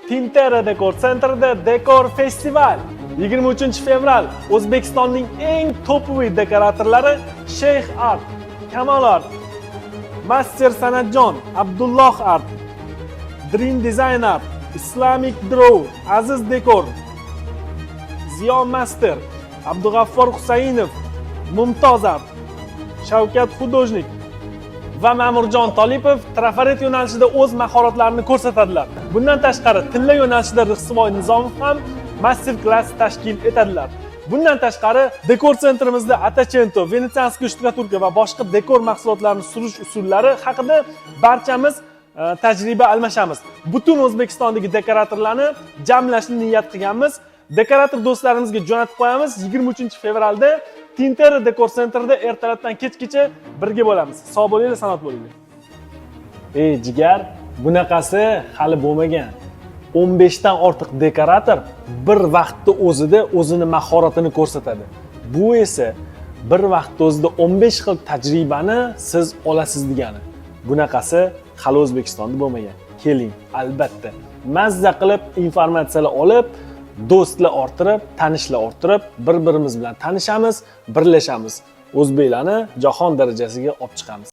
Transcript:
Tintera Dekor Centerida Dekor Festival. 23 fevral O'zbekistonning eng топовый dekoratorlari Sheyx Art, Kamol Art, Master San'atjon, Abdulloh Art, Dream Design Art, Islamic Draw, Aziz Dekor, Ziyo Master, Abdug'affor Husaynov, Mumtoz Art, Shavkat Художник va Ma'murjon Tolipov trafaret yo'nalishida o'z mahoratlarini ko'rsatadilar. Bundan tashqari, tilla yo'nalishida Rixsiboy Nizomov ham master klass tashkil etadilar. Bundan tashqari, dekor sentrimizda Attacento, венецианский штукатурка va boshqa dekor mahsulotlarini surish usullari haqida barchamiz tajriba almashamiz. Butun O'zbekistondagi dekoratorlarni jamlashni niyat qilganmiz. Dekorator do'stlarimizga jo'natib qo'yamiz. 23 fevralda Tintera Dekor Centerda ertalabdan kechgacha birga bo'lamiz. Sog' bo'linglar, salomat bo'linglar. Ey jigar, bunaqasi hali bo'lmagan. 15 dan ortiq dekorator bir vaqtda o'zida o'zini mahoratini ko'rsatadi. Bu esa bir vaqtda o'zida 15 xil tajribani siz olasiz degani. Bunaqasi hali O'zbekistonda bo'lmagan. Keling, albatta. Mazza qilib informatsiyalar olib, do'stlar orttirib, tanishlar orttirib, bir-birimiz bilan tanishamiz, birlashamiz. O'zbeklarni jahon darajasiga olib chiqamiz.